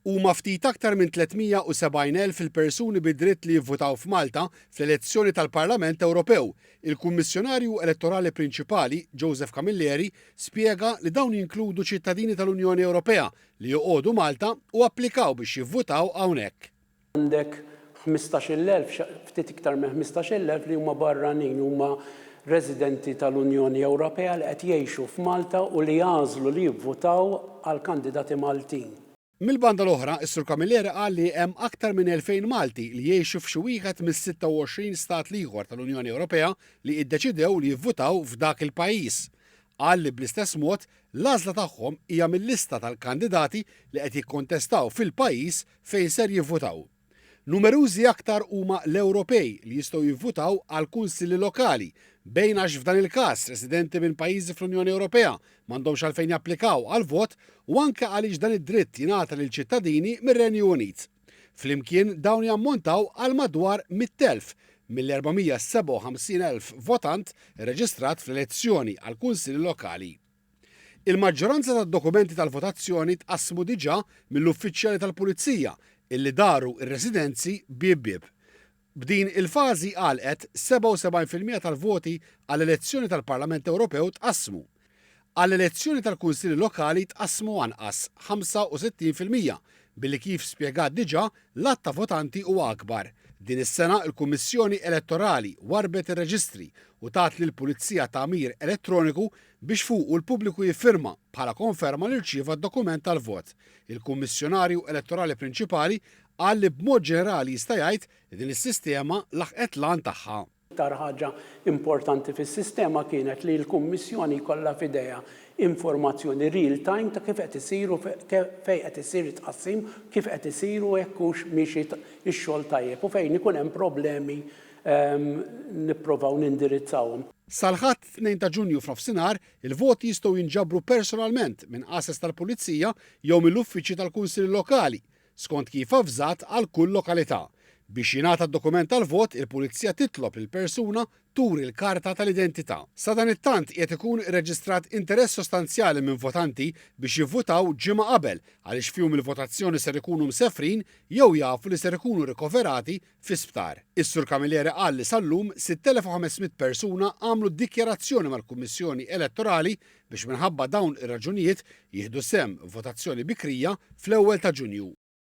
Huma ftit aktar minn 370,000 il-persuni bi dritt li jivvutaw f'Malta fl-elezzjoni tal-Parlament Ewropew. Il-Kummissjonarju Elettorali Prinċipali, Joseph Camilleri, spjega li dawn jinkludu ċittadini tal-Unjoni Ewropea li joqogħdu Malta u applikaw biex jivvutaw hawnhekk. Għandek 15,000, ftit iktar minn 15,000 li huma barranin, huma residenti tal-Unjoni Ewropea li qed jgħixu f'Malta u li għażlu li jivvutaw għal kandidati Maltin. Mill-banda l-oħra, is-Sur Camilleri qal li hemm aktar minn 2,000 Malti li jgħixu f'xi wieħed mis-26 stat l-ieħor tal-Unjoni Ewropea li iddeċidew li jivvutaw f'dak il-pajjiż. Qal li bl-istess mod, l-għażla tagħhom hija mil-lista tal-kandidati li qed jikkontestaw fil-pajjiż fejn ser jivvutaw. Numerużi aktar huma l-Ewropej li jistgħu jivvutaw għall-kunsilli lokali, bejn għax f'dan il-każ residenti minn pajjiżi fl-Unjoni Ewropea m'għandhomx għalfejn japplikaw għall-vot u anke għaliex dan id-dritt jingħata lil ċittadini mir-Renju Unit. Flimkien dawn jammontaw għal madwar 100,000 mill-457,000 votant irreġistrat fl-elezzjoni għall-kunsilli lokali. Il-maġġoranza tad-dokumenti tal-votazzjoni tqassmu diġà mill-uffiċjali tal-Pulizija illi daru r-residenzi bieb bieb. B'din il-fażi għalqet, 77% tal-voti għall-elezzjoni tal-Parlament Ewropew tqassmu. Għall-elezzjoni tal-Kunsilli Lokali tqassmu anqas, 65%, billi kif spjegat diġà, l-għadd ta' votanti huwa akbar. Din is-sena l-Kummissjoni Elettorali warrbet ir-reġistri u tat lill-Pulizija tagħmir elettroniku biex fuqu l-pubbliku jiffirma bħala konferma li rċieva d-dokument tal-vot. Il-Kummissjonarju Elettorali Prinċipali qal li b'mod ġenerali jista' jgħid li din is-sistema laħqet l-għan tagħha. L-iktar ħaġa importanti fis-sistema kienet li l-Kummissjoni jkollha f'idejha informazzjoni real time ta' kif qed isir u fejn qed isir it-tqassim, kif qed isir u jekk hux miexi x-xogħol tajjeb u fejn ikun hemm problemi nipprovaw nindirizzawhom. Sal-Ħadd 2 ta' Ġunju f'nofsinhar, il-voti jistgħu jinġabru personalment minn għases tal-Pulizija jew mill-uffiċċji tal-Kunsilli Lokali, skont kif avżat għal kull lokalità. Biex jingħata d-dokument tal-vot, il-Pulizija titlob lill-persuna turi l-karta tal-identità. Sadanittant qiegħed ikun irreġistrat interess sostanzjali minn votanti biex jivvutaw ġimgħa qabel għaliex f'jum il-votazzjoni ser ikunu msefrin jew jafu li ser ikunu rikoverati fi sptar. Is-Sur Camilleri qal li sal-lum 6,500 persuna għamlu dikjarazzjoni mal-Kummissjoni Elettorali biex minħabba dawn ir-raġunijiet jieħdu sehem f'votazzjoni bikrija fl-ewwel ta' Ġunju.